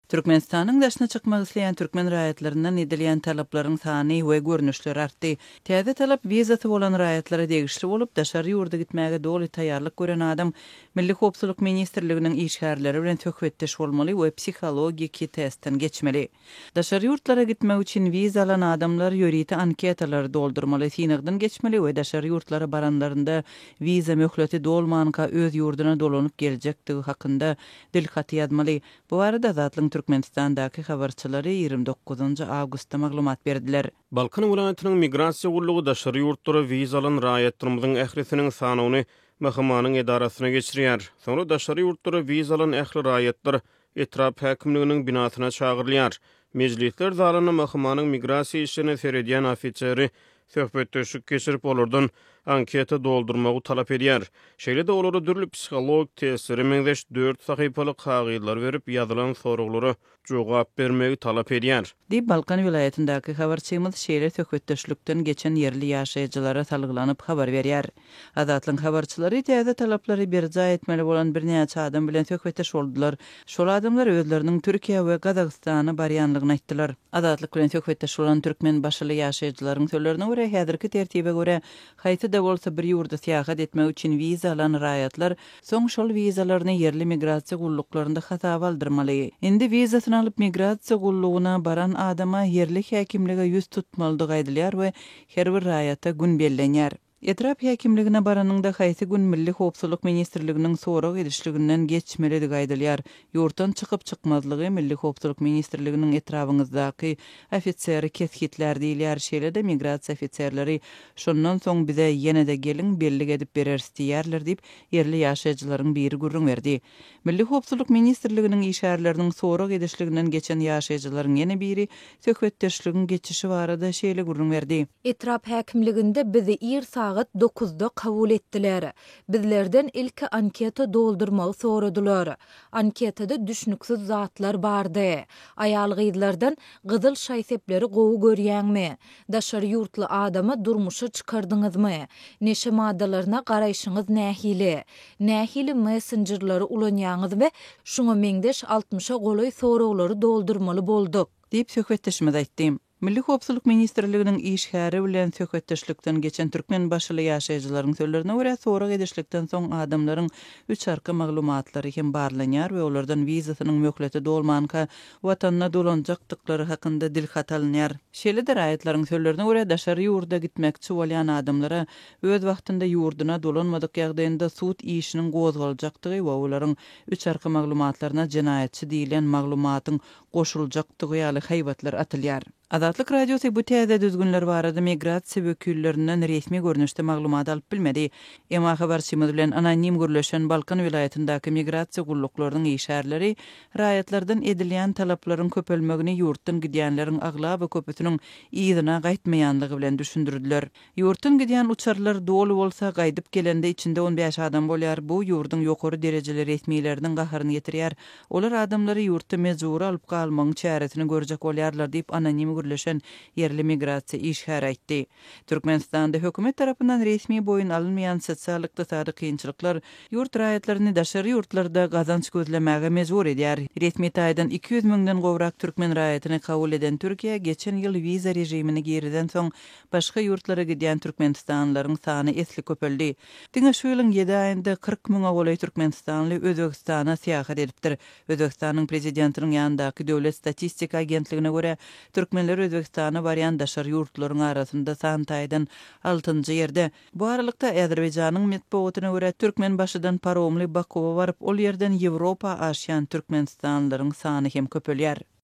Türkmenistanyň daşyna çykmak isleýän türkmen raýatlaryndan edilýän talaplaryň sany we görnüşleri artdy. Täze talap wizasy bolan raýatlara degişli bolup, daşary ýurda gitmäge doly taýýarlyk gören adam Milli howpsuzlyk ministrliginiň işgärleri bilen söhbetdeş bolmaly we psihologiki testden geçmeli. Daşary ýurtlara gitmek üçin wiza alan adamlar ýörite anketalary doldurmaly, synagdan geçmeli we daşary ýurtlara baranlarynda wiza möhleti dolmanka öz ýurduna dolanyp geljekdigi hakynda dilhaty ýazmaly. Bu barada Azatlygyň Türkmenistandaky habarçylary 29 awgustda maglumat berdiler. Balkan welaýatynyň migrasiýa gullugy daşary ýurtlara wiza alan raýatlarymyzyň ählisiniň sanawyny MHM-niň edarasyna geçirýär. Soňra daşary ýurtlara wiza alan ähli raýatlar etrap häkimliginiň binasyna çagyrylýar. Mejlisler zalynda MHM-niň migrasiýa işlerine seredýän ofiseri söhbetdeşlik geçirip, olardan anketa doldurmagy talap edýär. Şeýle-de olara dürli psihologik testlere meňzeş dört sahypaly kagyzlary berip, ýazylan soraglara jogap bermegi talap edýär. Diýip, Balkan welaýatyndaky habarçymyz şeýle söhbetdeşlikden geçen ýerli ýaşaýjylara salgylanyp habar berýär. Azatlygyň habarçylary täze talaplary berjaý etmeli bolan birnäçe adam bilen söhbetdeş boldular. Şol adamlar özleriniň Türkiýä we Gazagystana barýanlygyny aýtdylar. Azatlyk bilen söhbetdeş bolan türkmenbaşyly ýaşaýjylaryň sözlerine görä, häzirki tertibe görä, haýsy-da bolsa bir ýurda syýahat etmek üçin wiza alan raýatlar soň şol wizalaryny ýerli migrasiýa gulluklarynda hasaba aldyrmaly. Indi wizasyny alyp migrasiýa gullugyna baran adama ýerli häkimlige ýüz tutmalydygy aýdylýar we her bir raýata gün bellenýär. Etrap häkimligine baranyňda haýsy gün Milli howpsuzlyk ministrliginiň sorag edişliginden geçmelidigi aýdylýar. Ýurtdan çykyp-çykmazlygy Milli howpsuzlyk ministrliginiň etrabyňyzdaky ofiseri kesgitlär diýilýär. Şeýle-de migrasiýa ofiserleri şondan soň bize ýene-de geliň, bellik edip bereris diýýärler diýip, ýerli ýaşaýjylaryň biri gürrüň berdi. Milli howpsuzlyk ministrliginiň işgärleriniň sorag edişliginden geçen ýaşaýjylaryň ýene biri söhbetdeşligiň geçişi barada şeýle gürrüň berdi. Etrap häkimliginde bizi ir sagat dokuzda kabul etdiler. Bizlerden ilki anketa doldurmagy soradylar. Anketada düşnüksiz zatlar bardy. Aýal-gyzlardan gyzyl şaý-sepleri gowy görýäňmi? Daşary ýurtly adama durmuşa çykardyňyzmy? Neşe maddalaryna garaýşyňyz nähili? Nähili messenjerleri ulanýaňyz we şuňa meňzeş altmyşa golaý soraglary doldurmaly bolduk. Diýip, söhbetdeşimiz aýtdy. Milli howpsuzlyk ministrliginiň işgäri bilen söhbetdeşlikden geçen türkmenbaşyly ýaşaýjylaryň sözlerine görä, sorag edişlikden soň adamlaryň üç arka maglumatlary hem barlanýar we olardan wizasynyň möhleti dolmanka watanyna dolanjakdyklary hakynda dilhat alynýar. Şeýle-de raýatlaryň sözlerine görä, daşary ýurda gitmekçi bolýan adamlara öz wagtynda ýurduna dolanmadyk ýagdaýynda sud işiniň gozgaljakdygy we olaryň üç arka maglumatlaryna jenaýatçy diýlen maglumatyň goşuljakdygy ýaly haýbatlar atylýar. Azatlyk Radiosy bu täze düzgünler barada migrasiýa wekillerinden resmi görnüşde maglumat alyp bilmedi. Emma habarçymyz bilen anonim gürleşen Balkan welaýatyndaky migrasiýa gulluklarynyň işgärleri raýatlardan edilýän talaplaryň köpelmegini ýurtdan gidýänleriň aglaba köpüsiniň yzyna gaýtmaýanlygy bilen düşündirdiler. Ýurtdan gidýän uçarlar doly bolsa, gaýdyp gelende içinde on bäş adam bolýar. Bu ýurduň ýokary derejeli resmileriniň gaharyny getirýär. Olar adamlary ýurtda mejbury alyp galmagyň çäresini görjek bolýarlar diýip, anonim gürleşen ýerli migrasiýa işgäri aýtdy. Türkmenistanda hökümet tarapyndan resmi boýun alynmaýan sosial-ykdysady kynçylyklar ýurt raýatlaryny daşary ýurtlarda gazanç gözlemäge mejbur edýär. Resmi taýdan 200 müňden gowrak türkmen raýatyny kabul eden Türkiýe geçen ýyl wiza režimini girizensoň, Başga ýurtlara gidýän türkmenistanlylaryň sany esli köpeldi. Diňe şu ýylyň ýedi aýynda 40 müňe golaý türkmenistanly Özbegistana syýahat edipdir. Özbegistanyň prezidentiniň ýanyndaky Döwlet statistika agentligine görä, türkmenler Özbegistana barýan daşary ýurtlaryň arasynda san taýdan altynjy ýerde. Bu aralykda, Azerbaýjanyň metbugatyna görä, Türkmenbaşydan paromly Bakuwa baryp, ol ýerden Ýewropa aşýan türkmenistanlylaryň sany hem köpelýär.